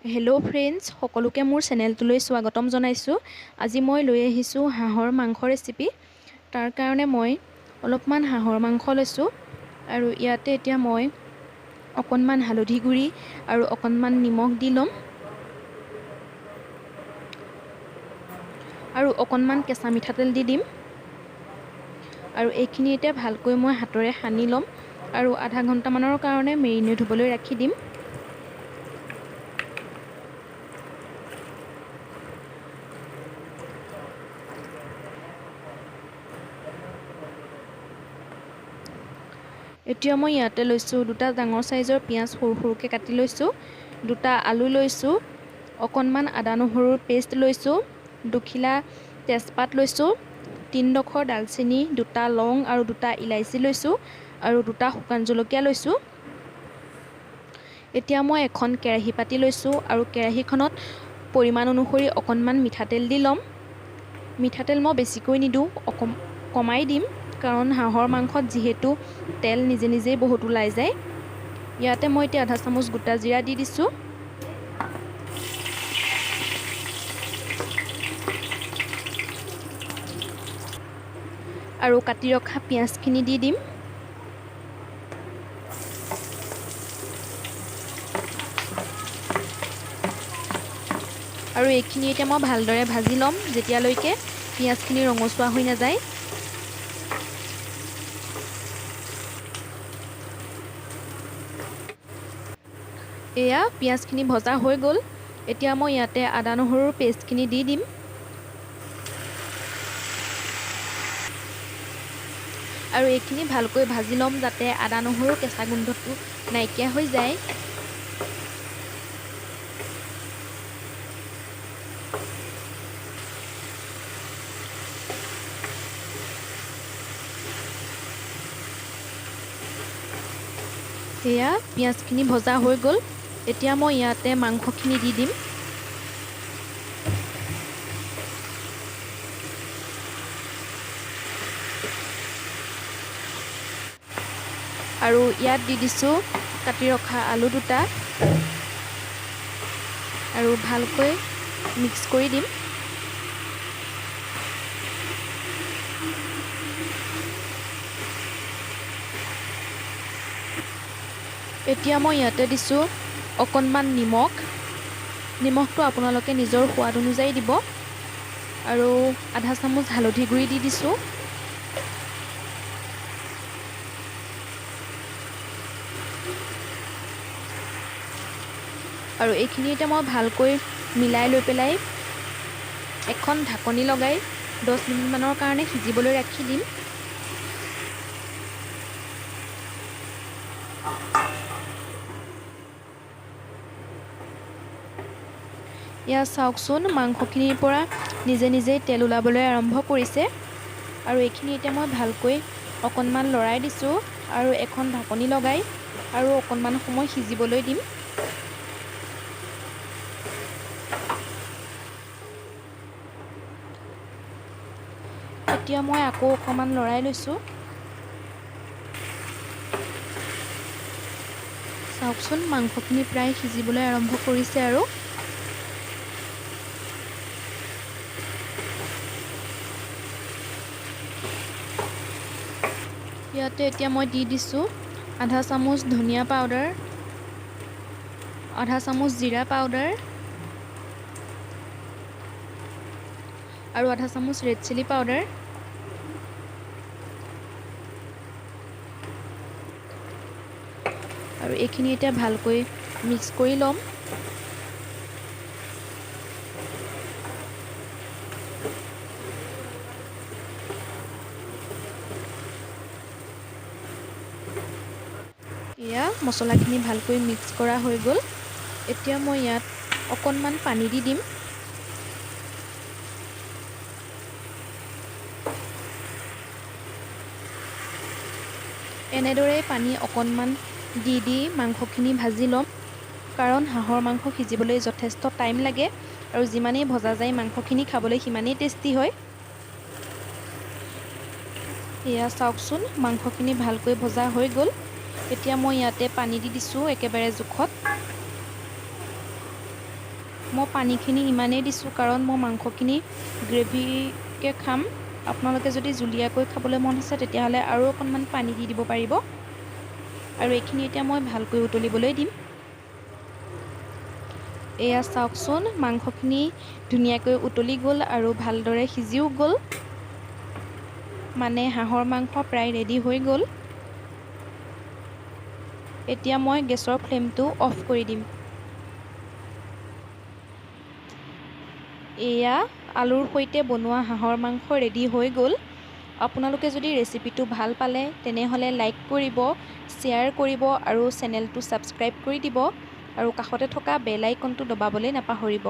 Hello' friends, সকলোকে মোৰ চেনেলটোলৈ স্বাগতম জনাইছোঁ। আজি মই লৈ আহিছোঁ হাঁহৰ মাংস ৰেচিপি। তাৰ কাৰণে মই অলপমান হাঁহৰ মাংস লৈছোঁ আৰু ইয়াতে এতিয়া মই অকণমান হালধি গুড়ি আৰু অকণমান নিমখ দি ল'ম আৰু অকণমান কেঁচা মিঠাতেল দি দিম। আৰু এইখিনি এতিয়া ভালকৈ মই হাতেৰে সানি ল'ম আৰু আধা ঘণ্টামানৰ কাৰণে মেৰিনেট হ'বলৈ ৰাখি দিম। এতিয়া মই ইয়াতে লৈছোঁ দুটা ডাঙৰ চাইজৰ পিঁয়াজ সৰু সৰুকৈ কাটি লৈছোঁ, দুটা আলু লৈছোঁ, অকণমান আদা নহৰুৰ পেষ্ট লৈছোঁ, দুখিলা তেজপাত লৈছোঁ, তিনিডোখৰ ডালচেনি, দুটা লং আৰু দুটা ইলাচি লৈছোঁ আৰু দুটা শুকান জলকীয়া লৈছোঁ। এতিয়া মই এখন কেৰাহী পাতি লৈছোঁ আৰু কেৰাহীখনত পৰিমাণ অনুসৰি অকণমান মিঠাতেল দি ল'ম। মিঠাতেল মই বেছিকৈ নিদিওঁ, কমাই দিম, কাৰণ হাঁহৰ মাংসত যিহেতু তেল নিজে নিজেই বহুত ওলাই যায়। ইয়াতে মই এতিয়া আধা চামুচ গোটা জিৰা দি দিছোঁ। আৰু কাটি ৰখা পিঁয়াজখিনি দি দিম। আৰু এইখিনি এতিয়া মই ভালদৰে ভাজি ল'ম যেতিয়ালৈকে পিঁয়াজখিনি ৰঙচুৱা হৈ নাযায়। এয়া পিঁয়াজখিনি ভজা হৈ গ'ল। এতিয়া মই ইয়াতে আদা নহৰুৰ পেষ্টখিনি দি দিম। আৰু এইখিনি ভালকৈ ভাজি ল'ম যাতে আদা নহৰুৰ কেঁচা গোন্ধটো নাইকিয়া হৈ যায়। এয়া পিঁয়াজখিনি ভজা হৈ গ'ল। এতিয়া মই ইয়াতে মাংসখিনি দি দিম। আৰু ইয়াত দি দিছোঁ কাটি ৰখা আলু দুটা আৰু ভালকৈ মিক্স কৰি দিম। এতিয়া মই ইয়াতে দিছোঁ অকণমান নিমখ। নিমখটো আপোনালোকে নিজৰ সোৱাদ অনুযায়ী দিব। আৰু আধা চামুচ হালধি গুড়ি দি দিছোঁ। আৰু এইখিনি এতিয়া মই ভালকৈ মিলাই লৈ পেলাই এখন ঢাকনি লগাই 10 মিনিটমানৰ কাৰণে সিজিবলৈ ৰাখি দিম। এয়া চাওকচোন, মাংসখিনিৰ পৰা নিজে নিজেই তেল ওলাবলৈ আৰম্ভ কৰিছে। আৰু এইখিনি এতিয়া মই ভালকৈ অকণমান লৰাই দিছোঁ আৰু এখন ঢাকনি লগাই আৰু অকণমান সময় সিজিবলৈ দিম। এতিয়া মই আকৌ অকণমান লৰাই লৈছোঁ। চাওকচোন, মাংসখিনি প্ৰায় সিজিবলৈ আৰম্ভ কৰিছে। আৰু ইয়াতে এতিয়া মই দি দিছোঁ আধা চামুচ ধনিয়া পাউডাৰ, আধা চামুচ জিৰা পাউডাৰ আৰু আধা চামুচ ৰেড চিলি পাউডাৰ। আৰু এইখিনি এতিয়া ভালকৈ মিক্স কৰি ল'ম। এয়া মছলাখিনি ভালকৈ মিক্স কৰা হৈ গ'ল। এতিয়া মই ইয়াত অকণমান পানী দি দিম। এনেদৰেই পানী অকণমান দি দি মাংসখিনি ভাজি ল'ম, কাৰণ হাঁহৰ মাংস সিজিবলৈ যথেষ্ট টাইম লাগে আৰু যিমানেই ভজা যায় মাংসখিনি খাবলৈ সিমানেই টেষ্টি হয়। এয়া চাওকচোন, মাংসখিনি ভালকৈ ভজা হৈ গ'ল। এতিয়া মই ইয়াতে পানী দি দিছোঁ একেবাৰে জোখত। মই পানীখিনি ইমানেই দিছোঁ, কাৰণ মই মাংসখিনি গ্ৰেভিকৈ খাম। আপোনালোকে যদি জুলীয়াকৈ খাবলৈ মন আছে, তেতিয়াহ'লে আৰু অকণমান পানী দি দিব পাৰিব। আৰু এইখিনি এতিয়া মই ভালকৈ উতলিবলৈ দিম। এয়া চাওকচোন, মাংসখিনি ধুনীয়াকৈ উতলি গ'ল আৰু ভালদৰে সিজিও গ'ল। মানে হাঁহৰ মাংস প্ৰায় ৰেডি হৈ গ'ল। এতিয়া মই গেছৰ ফ্লেমটো অফ কৰি দিম। এয়া আলুৰ সৈতে বনোৱা হাঁহৰ মাংস ৰেডি হৈ গ'ল। আপোনালোকে যদি ৰেচিপিটো ভাল পালে, তেনেহ'লে লাইক কৰিব, শ্বেয়াৰ কৰিব আৰু চেনেলটো ছাবস্ক্ৰাইব কৰি দিব আৰু কাষতে থকা বেল আইকনটো দবাবলৈ নাপাহৰিব।